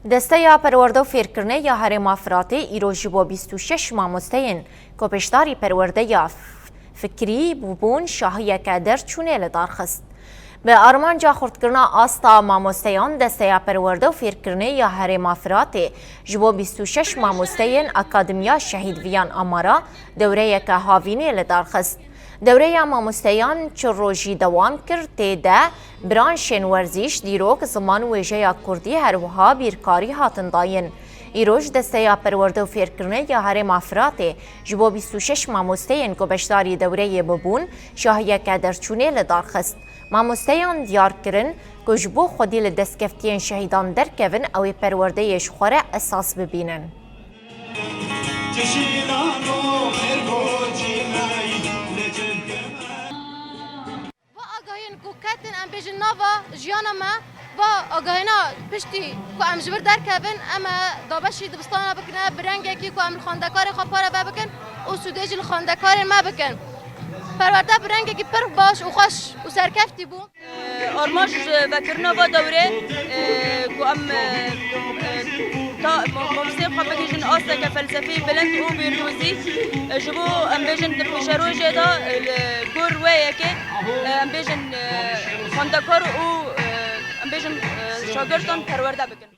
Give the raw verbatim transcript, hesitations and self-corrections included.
Desteya Perwerde û Fêrkirinê ya Herêma Firatê îro ji bo bîst û şeş mamosteyên ku beşdarî perwerdeya f-, fikrî bûbûn şahiyeke derçûnê li dar xist. Bi armanca xurtkirina asta mamosteyan, Desteya Perwerde û Fêrkirinê ya Herêma Firatê ji bo bîst û şeş mamosteyên Akademiya Şehîd Viyan Amara dewreyeke havînê li dar xist. Dewreya mamosteyan çi rojî dewam kir, tê de branşên werzîş, dîrok, ziman, wêjeya kurdî, her wiha bîrkarî hatin dayîn. Îroj Desteya Perwerde û Fêrkirinê ya Herêma Firatê ji bo bîst û şeş mamosteyên ku beşdarî dewreyê bibûn, şahiyeke derçûnê li dar xist. Mamosteyan diyar kirin ku ji bo xwedî li destkeftiyên şehîdan derkevin, ew ê perwerdeyê ji xwe re esas bibînin. Va agahiyên ku ketin, em bêjin, nava jiyana me, va agahiyana piştî ku em ji vir derkevin, em ê dabeşî dibistana bikine, bi rengekî ku em li xwendekarê xwe pare vebikin û sûdê jî li xwendekarên me bikin. Perwerde bi rengekî pir baş û xweş û serkeftî bû. Armanc ji vekirina va dewrê, e, ku em, e, e, ta ma-, mamosteyên xwe bigihîjin asteke felsefî bilind û bîrdozî, e, ji bo em bêjin di pêşerojê de, e, li gor wê yekê, e, em bêjin, e, xwendekar û, e, em bêjin, e, şagirtan perwerde bikin.